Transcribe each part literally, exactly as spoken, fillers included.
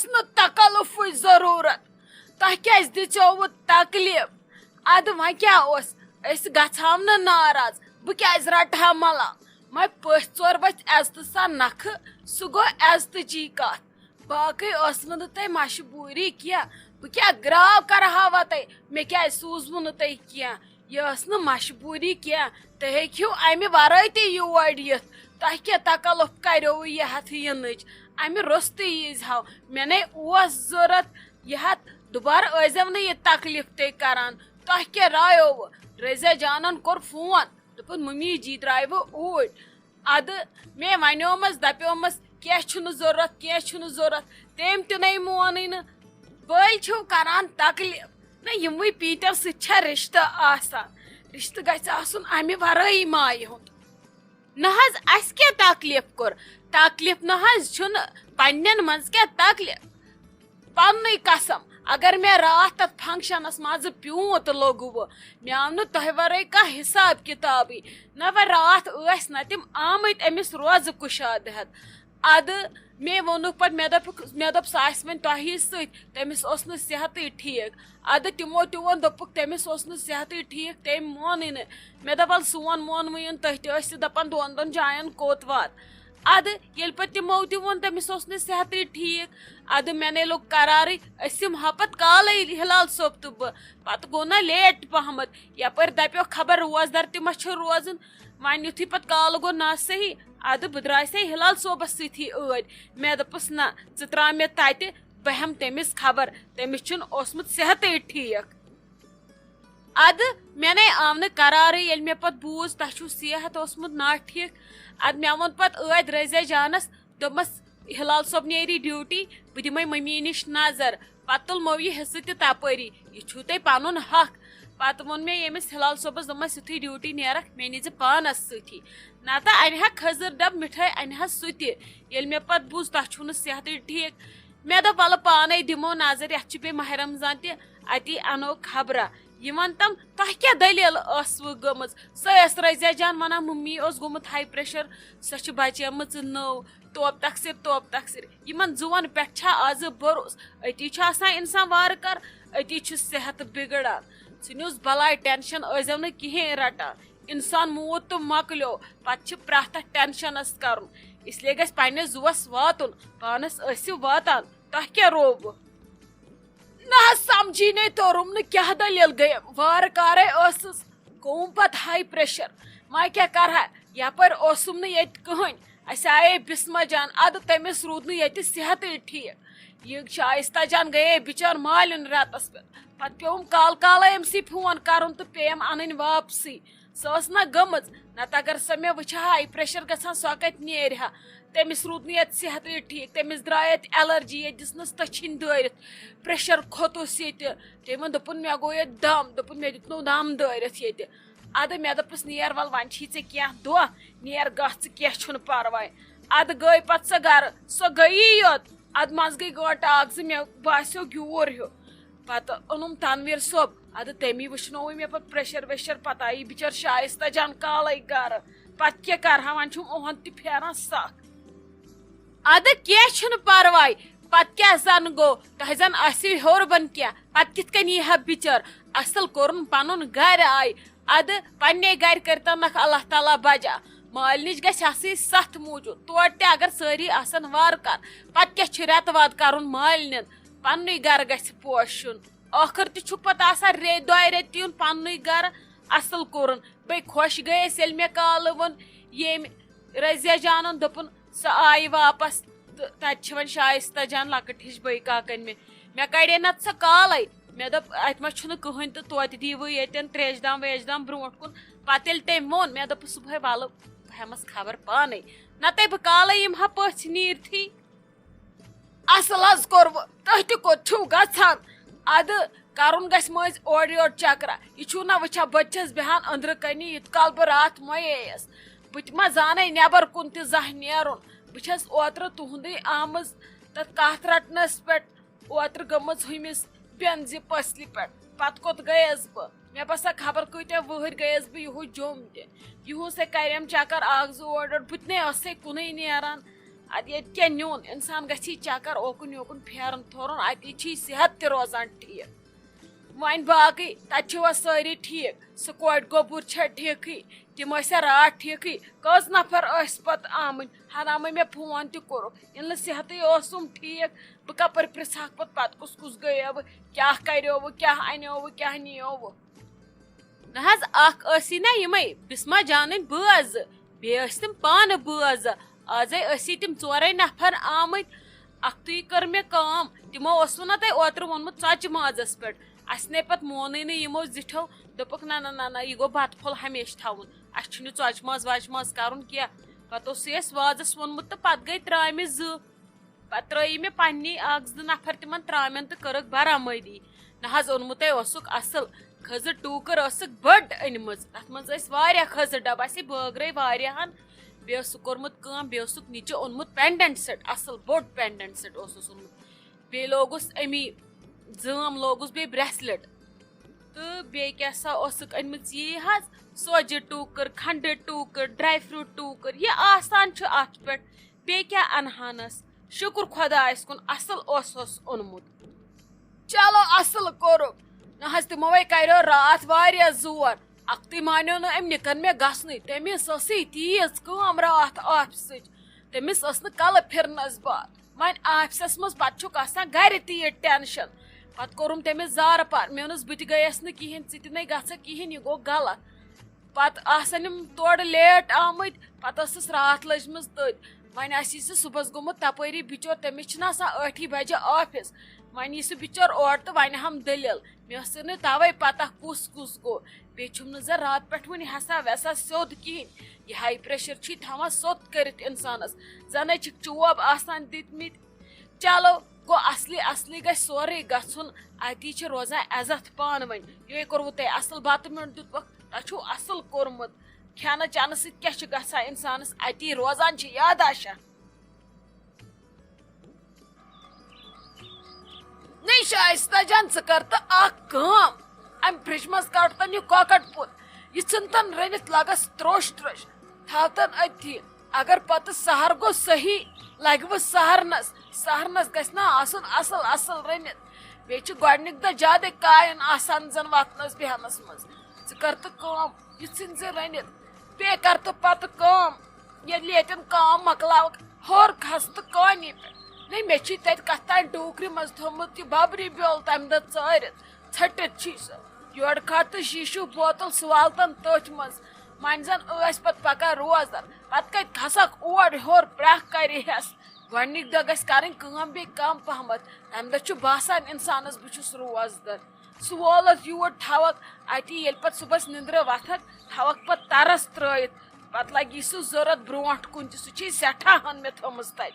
نہٕ تکلفٕچ ضروٗرت۔ تۄہہِ کیٛازِ دِژیووٕ تکلیف؟ ادٕ وۄنۍ کیٛاہ اوس؟ أسۍ گژھہو نہٕ ناراض۔ بہٕ کیٛازِ رٹہٕ ہا ملال؟ وۄنۍ پٔژھۍ ژور ؤتھۍ عزتہٕ سان نکھٕ، سُہ گوٚو عزتٕچی کتھ۔ باقٕے ٲسوٕ نہٕ تۄہہِ مجبوٗری کینٛہہ۔ بہٕ کیٛاہ گراو کرٕ ہاوا تۄہہِ؟ مےٚ کیٛازِ سوٗزوٕ نہٕ تۄہہِ کینٛہہ؟ یہِ ٲس نہٕ مجبوٗری کینٛہہ۔ تُہۍ ہیٚکِو امہِ ورٲے تہِ یور یِتھ۔ تۄہہِ کیٛاہ تکلف کریووٕ یہِ ہتھ یِنٕچ؟ امہِ روٚستُے ییٖزہو۔ مےٚ نے اوس ضروٗرت یہِ ہتھ۔ دُبارٕ ٲسۍزیو نہٕ یہِ تکلیف تُہۍ کران۔ تۄہہِ کیٛاہ رایووٕ؟ رضیہ جانن کوٚر فون، دوٚپُن، "ممی جی درٛایوٕ اوٗرۍ۔" ادٕ مےٚ ونیومس، دپیومس، "کینٛہہ چھُنہٕ ضروٗرت، کینٛہہ چھُنہٕ ضروٗرت۔" تٔمۍ تہِ نے مونٕے نہٕ۔ بٲلۍ چھِو کران تکلیف۔ نہ، یِموٕے پیٖتٮ۪و سۭتۍ چھا رشتہٕ آسان؟ رشتہٕ گژھِ آسُن امہِ ورٲیی مایہِ ہُنٛد۔ نہ حظ، اسہِ کیٛاہ تکلیف کوٚر؟ تکلیف نہ حظ چھُنہٕ، پننٮ۪ن منٛز کیٛاہ تکلیف؟ پننُے قسم، اگر مےٚ راتھ تتھ فنکشنس منٛزٕ پیوٗنت لوٚگوٕ، مےٚ آو نہٕ تۄہہِ ورٲے کانٛہہ حساب کتابٕے۔ نہ وۄنۍ راتھ ٲسۍ نہ تِم آمٕتۍ أمِس روزٕ کُشاد ہٮ۪تھ۔ ادٕ مےٚ ووٚنُکھ پتہٕ، مےٚ دوٚپُکھ، مےٚ دوٚپ، "سُہ آسہِ وۄنۍ تۄہی سۭتۍ، تٔمِس اوس نہٕ صحتٕے ٹھیٖک۔" ادٕ تِمو تہِ ووٚن، دوٚپُکھ، "تٔمِس اوس نہٕ صحتٕے ٹھیٖک، تٔمۍ مونٕے نہٕ۔" مےٚ دوٚپ، "ولہٕ سون مونوٕے نہٕ، تُہۍ تہِ ٲسِو دپان دۄن دۄن جاین کوٚت وات۔" ادٕ ییٚلہِ پتہٕ تِمو تہِ ووٚن، "تٔمِس اوس نہٕ صحتٕے ٹھیٖک۔" ادٕ مےٚ نے لوٚگ قرارٕے، أسۍ یِمہٕ ہا پتہٕ کالے ہلال صٲب تہٕ بہٕ۔ پتہٕ گوٚو نہ لیٹ پہمتھ، یپٲرۍ دپیو خبر روزدر تہِ ما چھُ روزُن۔ وۄنۍ یُتھُے پتہٕ کالہٕ گوٚو نہ صحیح، ادٕ بہٕ درٛایسے ہلال صٲبس سۭتی ٲدۍ۔ مےٚ دوٚپُس، "نہ، ژٕ ترٛاو مےٚ تتہِ، بہٕ ہٮ۪مہٕ تٔمِس خبر، تٔمِس چھُنہٕ اوسمُت صحتٕے ٹھیٖک۔" ادٕ مےٚ نے آو نہٕ قرارٕے، ییٚلہِ مےٚ پتہٕ بوٗز تۄہہِ چھُو صحت اوسمُت ناٹھیٖک۔ ادٕ مےٚ ووٚن پتہٕ ٲدۍ رضیہ جانس، دوٚپمس، "ہلال صٲب نیری ڈیوٹی، بہٕ دِمے ممی نِش نظر۔" پتہٕ تُلمو یہِ حصہٕ تہِ تپٲری، یہِ چھُو تۄہہِ پنُن حق۔ پتہٕ ووٚن مےٚ ییٚمِس ہلال صٲبس، دوٚپمس، "یُتھُے ڈیوٹی نیرکھ، مےٚ نیٖزِ پانس سۭتی، نتہٕ انہِ ہا کھٔزٕر ڈبہٕ، مِٹھٲے انہِ ہا سُہ تہِ۔" ییٚلہِ مےٚ پتہٕ بوٗز تۄہہِ چھُو نہٕ صحتٕے ٹھیٖک، مےٚ دوٚپ، "ولہٕ پانے دِمو نظر، یتھ چھُ بیٚیہِ ماہِ رمضان تہِ، اتی انو خبرا۔" یہِ ون تم، تۄہہِ کیٛاہ دٔلیٖل ٲسوٕ گٔمٕژ؟ سۄ ٲس رضیہ جان ونان، ممی اوس گوٚمُت ہاے پریشر، سۄ چھِ بچیمٕژ نٔو، توب تقصیر، توب تقصیر۔ یِمن زُون پٮ۪ٹھ چھا آزٕ بھروسہٕ؟ أتی چھُ آسان انسان وارٕ کار، أتی چھُ صحت بگڑان۔ ژھٕنِوس بلاے ٹینشن، ٲسۍزیو نہٕ کِہیٖنۍ رٹان۔ انسان موٗد تہٕ مۄکلیو، پتہٕ چھِ پرٛٮ۪تھ اتھ ٹینشنس کرُن۔ اس لیے گژھِ پننِس زُوس واتُن، پانس ٲسِو واتان۔ تۄہہِ کیٛاہ رووٕ؟ نہ حظ، سمجھی نے توٚرُم نہٕ کیٛاہ دٔلیٖل گٔیَم۔ وارٕ کارے ٲسٕس، گوٚوُم پتہٕ ہاے پریشر۔ وۄنۍ کیٛاہ کرٕ ہا؟ یپٲرۍ اوسُم نہٕ ییٚتہِ کٕہٕنۍ۔ اسہِ آیے بسمہ جان، ادٕ تٔمِس روٗد نہٕ ییٚتہِ صحتٕے ٹھیٖک۔ یہِ شایستہ جان گٔیے بِچٲر مالیُن رٮ۪تس پٮ۪ٹھ۔ پتہٕ پیوٚوُم کال کالے أمۍ سٕے فون کرُن تہٕ پیٚیَم انٕنۍ واپسٕے۔ سۄ ٲس نہ گٔمٕژ، نتہٕ اگر سۄ مےٚ وٕچھِ ہا، ہاے پریشر گژھان، سۄ کتہِ نیرِ ہا؟ تٔمِس روٗد نہٕ ییٚتہِ صحتٕے ٹھیٖک، تٔمِس درٛاے ییٚتہِ الرجی، ییٚتہِ دِژنَس تٔچھِنۍ دٲرِتھ، پریشر کھوٚتُس ییٚتہِ۔ تٔمۍ ووٚن، دوٚپُن، "مےٚ گوٚو ییٚتہِ دم۔" دوٚپُن، "مےٚ دیُتنو دم دٲرِتھ ییٚتہِ۔" ادٕ مےٚ دوٚپُس، "نیر، ول، وۄنۍ چھی ژےٚ کینٛہہ دۄہ، نیر گژھ ژٕ، کینٛہہ چھُنہٕ پرواے۔" ادٕ گٔے پتہٕ سۄ گرٕ، سۄ گٔیی یوت، ادٕ منٛز گٔے گٲنٹہٕ اکھ زٕ، مےٚ باسیو گیوٗر ہیوٗ۔ پتہٕ اوٚنُم تنویر صٲب، ادٕ تٔمی وٕچھنووُے مےٚ پتہٕ پریشر ویشر، پتہٕ آیی بِچٲر شایستہ جان کالے گرٕ۔ پتہٕ کیٛاہ کرٕ ہا، وۄنۍ چھُم اُہُنٛد تہِ پھیران سکھ۔ ادٕ کینٛہہ چھُنہٕ پرواے، پتہٕ کیٛاہ زن گوٚو، تۄہہِ زن آسِو ہیوٚر بۄن کینٛہہ، پتہٕ کِتھ کٔنۍ یی ہا بِچٲر؟ اصل کوٚرُن پنُن گرِ آیہِ، ادٕ پننے گرِ کٔرتنکھ اللہ تعالیٰ بجا۔ مالنِچ گژھِ آسٕنۍ ستھ موٗجوٗد، توتہِ تہِ اگر سٲری آسن وارٕ کار، پتہٕ کیٛاہ چھُ رٮ۪تہٕ واد کرُن مالنٮ۪ن؟ پننُے گرٕ گژھِ پوشُن۔ ٲخٕر تہِ چھُکھ پتہٕ آسان ریٚتۍ دۄیہِ ریٚتہِ یُن پننُے گرٕ۔ اصل کوٚرُن، بے خۄش گٔیس ییٚلہِ مےٚ کالہٕ ووٚن ییٚمۍ رضیہ جانن، دوٚپُن، سۄ آیہِ واپس تہٕ تتہِ چھِ وۄنۍ شایستہ جان لۄکٕٹ ہِش بٲے کاکن مےٚ۔ مےٚ کڑے نتہٕ سۄ کالے، مےٚ دوٚپ، اتہِ ما چھُنہٕ کٕہٕنۍ تہٕ توتہِ دیٖوٕ ییٚتٮ۪ن تریش دام ویش دام برونٛٹھ کُن۔ پتہٕ ییٚلہِ تٔمۍ ووٚن، مےٚ دوٚپُس، صُبحٲے ولہٕ بہٕ ہٮ۪مس خبر پانے، نتے بہٕ کالے یِمہٕ ہا پٔژھۍ نیٖرتھٕے۔ اصل حظ کوٚروٕ، تُہۍ تہِ کوٚت چھِو گژھان؟ ادٕ کرُن گژھِ مٔنٛزۍ اورٕ یورٕ چکرا۔ یہِ چھُو نہ وٕچھان، بہٕ تہِ چھَس بیٚہان أنٛدرٕ کنی، یُت کال بہٕ راتھ مۄیییَس۔ بہٕ تہِ ما زانَے نٮ۪بر کُن تہِ زانٛہہ نیرُن۔ بہٕ چھَس اوترٕ تُہُنٛدُے آمٕژ تَتھ کَتھ رَٹنَس پٮ۪ٹھ، اوترٕ گٔمٕژ ہُمِس بٮ۪نزِ پٔژھلہِ پٮ۪ٹھ۔ پتہٕ کوٚت گٔیَس بہٕ؟ مےٚ باسان، خبر کۭتیٛاہ وٕہٕرۍ گٔیَس بہٕ یِہُس جوٚم تہِ۔ یِہُس ہے کَرٮ۪م چکر اکھ زٕ اورٕ یورٕ، بہٕ تہِ نے ٲسَے کُنُے نیران۔ ادٕ ییٚتہِ کیٛاہ نیُن؟ انسان گژھِ چکر اوکُن یوکُن پھیرُن تھورُن، اتی چھُے صحت تہِ روزان ٹھیٖک۔ وۄنۍ باقٕے تتہِ چھِوا سٲری ٹھیٖک؟ سُہ کورِ گوٚبُر چھا ٹھیٖکھٕے؟ تِم ٲسیا راتھ ٹھیٖکھٕے؟ کٔژ نفر ٲسۍ پتہٕ آمٕتۍ؟ ہنامٕے مےٚ فون تہِ کوٚرُکھ، ییٚلہِ نہٕ صحتٕے اوسُم ٹھیٖک، بہٕ کپٲرۍ پرژھکھ پتہٕ، پتہٕ کُس کُس گٔیوٕ، کیٛاہ کریووٕ، کیٛاہ انیووٕ، کیٛاہ نیووٕ؟ نہ حظ، اکھ ٲسی نہ یِمے بسمہ جانٕنۍ بٲژ، بیٚیہِ ٲسۍ تِم پانہٕ بٲژ۔ آزے ٲسی تِم ژورے نفر آمٕتۍ۔ اکھتُے کٔر مےٚ کٲم، تِمو اوسوٕ نہ تۄہہِ اوترٕ ووٚنمُت ژۄچہِ مازس پٮ۪ٹھ۔ اسہِ نے پتہٕ مونُے نہٕ یِمو زِٹھو، دوٚپُکھ، نہ، نہ، نہ، نہ، یہِ گوٚو بتہٕ پھوٚل ہمیشہٕ تھاوُن۔ اسہِ چھُنہٕ ژۄچہِ ماز وۄچہِ ماز کرُن کینٛہہ۔ پتہٕ اوسُے اسہِ وازس ووٚنمُت تہٕ پتہٕ گٔے ترامہِ زٕ۔ پتہٕ ترٲیی مےٚ پننی اکھ زٕ نفر تِمن ترامٮ۪ن تہٕ کٔرٕکھ برآمدی۔ نہ حظ، اوٚنمُتے اوسُکھ اصل۔ کھٔزٕر ٹوٗکٕر ٲسٕکھ بٔڑ أنمٕژ۔ تتھ منٛز ٲسۍ واریاہ کھٔزٕر ڈبہٕ، اسے بٲگرٲے واریاہن۔ بیٚیہِ اوسُکھ کوٚرمُت کٲم، بیٚیہِ اوسُکھ نِچہِ اوٚنمُت pendant set، اصل بوٚڑ pendant set اوسُس اوٚنمُت۔ بیٚیہِ لوگُس امی زٲم، لوگُس بیٚیہِ bracelet۔ تہٕ بیٚیہِ کیٛاہ سا اوسُکھ أنمٕژ یی حظ، سوجہِ ٹوٗکٕر، کھنٛڈٕ ٹوٗکٕر، dry fruit ٹوٗکٕر، یہِ آسان چھُ اتھ پٮ۪ٹھ۔ بیٚیہِ کیٛاہ انہانس؟ شُکر خۄدایس کُن، اصل اوسُس اوٚنمُت۔ چلو، اصل کوٚرُکھ۔ نہ حظ، تِمو ہے کریو راتھ واریاہ زور۔ اکھتُے مانیو نہٕ أمۍ نِکن مےٚ گژھنُے۔ تٔمِس ٲسٕے تیٖژ کٲم راتھ آفسٕچ۔ تٔمِس ٲس نہٕ کلہٕ پھِرنس بار۔ وۄنۍ آفسس منٛز پتہٕ چھُکھ آسان گرِ تہِ یہِ tension۔ پتہٕ کوٚرُم تٔمِس زارٕ پار۔ مےٚ ووٚنُس، "بہٕ تہِ گٔیس نہٕ کِہینۍ، ژٕ تہِ نے گژھکھ کِہینۍ، یہِ گوٚو غلط۔" پتہٕ آسن یِم تورٕ late آمٕتۍ، پتہٕ ٲسٕس راتھ لٔجمٕژ تٔتھۍ۔ وۄنۍ آسی سُہ صُبحس گوٚمُت تپٲری بِچور، تٔمِس چھِنہٕ آسان ٲٹھی بجہِ آفس۔ وۄنۍ یی سُہ بِچور اورٕ تہٕ ونہِ ہم دٔلیٖل۔ مےٚ ٲسٕے نہٕ توے پتہ کُس کُس گوٚو۔ بیٚیہِ چھُم نہٕ زن راتہٕ پٮ۪ٹھ وُنہِ ہسا ویسا سیوٚد کِہینۍ۔ یہِ high pressure چھُے تھاوان سوٚت کٔرِتھ انسانس۔ زنے چھِکھ چوب آسان دِتمٕتۍ۔ چلو، گوٚو اصلی اصلی گژھِ سورُے گژھُن۔ اتی چھِ روزان عزت پانہٕ ؤنۍ۔ یہِ کوٚروٕ تۄہہِ اصل بتہٕ میوٚنٛڈ دیُتوکھ، تۄہہِ چھُو اصل کوٚرمُت۔ کھٮ۪نہٕ چٮ۪نہٕ سۭتۍ کیٛاہ چھُ گژھان انسانس؟ اتی روزان چھِ یاداشت۔ نٔے شایستہ جان، ژٕ کر تہٕ اکھ کٲم۔ امہِ فرجہِ منٛز کڑ تن یہِ کۄکر پوٗت۔ یہِ ژھٕن تن رٔنِتھ، لگس تروش تروش۔ تھاو تن أتھی۔ اگر پتہٕ سحر گوٚو صحیح، لگہِ وۄنۍ سحرنس۔ سحرنس گژھِ نا آسُن اصل اصل رٔنِتھ۔ بیٚیہِ چھِ گۄڈنِکۍ دۄہ زیادے کاین آسان زن وتھنس بیہنس منٛز۔ ژٕ کر تہٕ کٲم، یہِ ژھٕنۍ زِ رٔنِتھ۔ بیٚیہِ کر تہٕ پتہٕ کٲم، ییٚلہِ ییٚتٮ۪ن کٲم مۄکلاوکھ، ہیوٚر کھس تہٕ کٲنی پٮ۪ٹھ۔ نَے، مےٚ چھُے تَتہِ کَتھ تام ڈوٗکرِ منٛز تھوٚمُت یہِ ببرِ بیول تَمہِ دۄہ ژٲرِتھ۔ ژھٔٹِتھ چھُے سُہ۔ یورٕ کھار تہٕ شیٖشوٗ بوتل سُہ وال تَن تٔتھۍ منٛز۔ وۄنۍ زَن ٲسۍ پَتہٕ پَکان روزدَر۔ پَتہٕ کَتہِ کھسَکھ اور ہیوٚر، پرٛکھ کَرِ ہٮ۪س۔ گۄڈٕنِکۍ دۄہ گژھِ کَرٕنۍ کٲم بیٚیہِ کَم پَہمَتھ۔ تَمہِ دۄہ چھُ باسان اِنسانَس بہٕ چھُس روزدَر۔ سُہ وولَتھ یوٗر تھاوَکھ اَتی، ییٚلہِ پَتہٕ صُبحَس نِندرٕ وۄتھَکھ، تھاوَکھ پَتہٕ تَرَس ترٛٲیِتھ۔ پَتہٕ لَگی سُہ ضوٚرَتھ برونٛٹھ کُن تہِ، سُہ چھِ سٮ۪ٹھاہ ہَن مےٚ تھٲومٕژ تَتہِ۔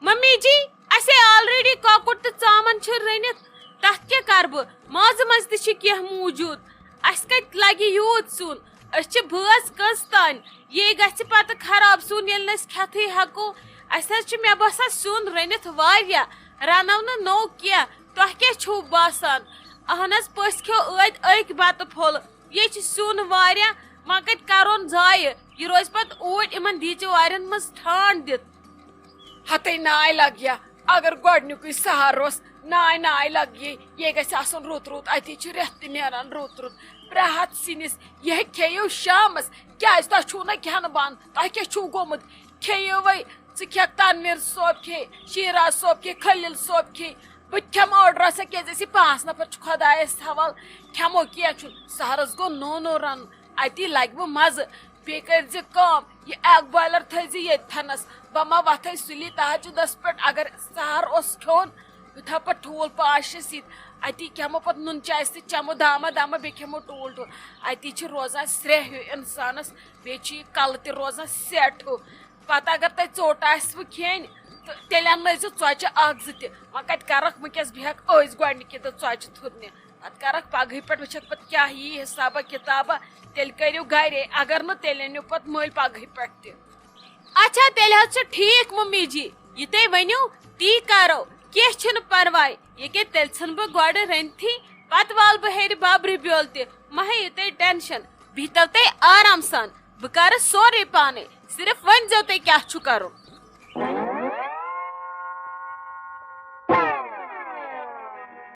مٔمی جی، اَسے already کۄکُر تہٕ ژامَن چھِ رٔنِتھ، تَتھ کیٛاہ کَرٕ بہٕ؟ مازٕ منٛز تہِ چھِ کینٛہہ موٗجوٗد۔ اَسہِ کَتہِ لَگہِ یوٗت سیُن؟ أسۍ چھِ بٲژ کٔژ تانۍ؟ یے گژھِ پَتہٕ خراب سیُن، ییٚلہِ نہٕ أسۍ کھٮ۪تھٕے ہٮ۪کو۔ اَسہِ حظ چھِ، مےٚ باسان، سیُن رٔنِتھ واریاہ، رَنو نہٕ نوٚو کینٛہہ۔ تۄہہِ کیٛاہ چھُو باسان؟ اہن حظ، پٔژھۍ کھیو ٲدۍ أکۍ بَتہٕ پھوٚل۔ یے چھِ سیُن واریاہ، وۄنۍ کَتہِ کَرون ضایع؟ یہِ روزِ پَتہٕ اوٗرۍ یِمَن دیٖچہِ وارٮ۪ن منٛز ٹھانٛڈ دِتھ۔ ہتے ناے لگیا، اگر گۄڈنیُکُے سہار اوس، ناے ناے لگیے، یے گژھِ آسُن رُت رُت، اتی چھُ رٮ۪تھ تہِ نیران رُت رُت۔ پرٛاہتھ سِنِس، یہِ کھیٚیِو شامس، کیٛازِ تۄہہِ چھُو نہ کھٮ۪نہٕ بنٛد؟ تۄہہِ کیٛاہ چھُو گوٚمُت؟ کھیٚیِو وۄنۍ، ژٕ کھٮ۪کھ تنویر صٲب کھے، شیراز صٲب کھے، خلیل صٲب کھے، بہٕ تہِ کھٮ۪مہٕ اوٚڑ رژھا، کیٛازِ أسۍ پانٛژھ نفر چھِ خۄدایس حوال، کھٮ۪مو کینٛہہ چھُنہٕ۔ سحرس گوٚو نوٚو نوٚو رنُن، اتی لگہِ وۄنۍ مزٕ۔ بیٚیہِ کٔرۍ زِ کٲم، یہِ egg boiler تھٲے زِ ییٚتہِ تھنس۔ بہٕ ما وۄتھے سُلی تہجدس پٮ۪ٹھ، اگر سحر اوس کھیوٚن، بہٕ تھاو پتہٕ ٹھوٗل پانٛژھ شےٚ سۭتۍ۔ اتی کھٮ۪مو پتہٕ نُن چاے سۭتۍ، چٮ۪مو دامہ دامہ، بیٚیہِ کھٮ۪مو ٹوٗل ٹوٗل۔ اتی چھِ روزان سرٛیٚہہ ہیوٗ انسانس، بیٚیہِ چھُ یہِ کلہٕ تہِ روزان set ہیوٗ۔ پتہٕ اگر تۄہہِ ژوٚٹ آسِوٕ کھیٚنۍ، تہٕ تیٚلہِ اننٲیزِ ژۄچہِ اکھ زٕ تہِ۔ وۄنۍ کتہِ کرکھ وٕنکیٚس، بیٚہکھ أزۍ گۄڈنِکہِ دۄہ ژۄچہِ تھُرنہِ۔ پتہٕ کرکھ پگہٕے پٮ۪ٹھ، وٕچھکھ پتہٕ کیٛاہ یی حسابہ کتابہ، تیٚلہِ کٔرِو گرے، اگر نہٕ تیٚلہِ أنِو پتہٕ مٔلۍ پگہٕے پٮ۪ٹھ تہِ۔ اچھا، تیٚلہِ حظ چھُ ٹھیٖک ممی جی، یہِ تُہۍ ؤنِو تی کرو، کینٛہہ چھُنہٕ پرواے، ییٚکیٛاہ تیٚلہِ ژھٕنہٕ بہٕ گۄڈٕ رٔنتھٕے، پتہٕ والہٕ بہٕ ہیٚرِ ببرِ بیول تہِ، مہ ہیٚیِو تُہۍ tension، بِہتو تُہۍ آرام سان، بہٕ کرٕ سورُے پانے، صرف ؤنۍزیو تُہۍ کیٛاہ چھُ کرُن۔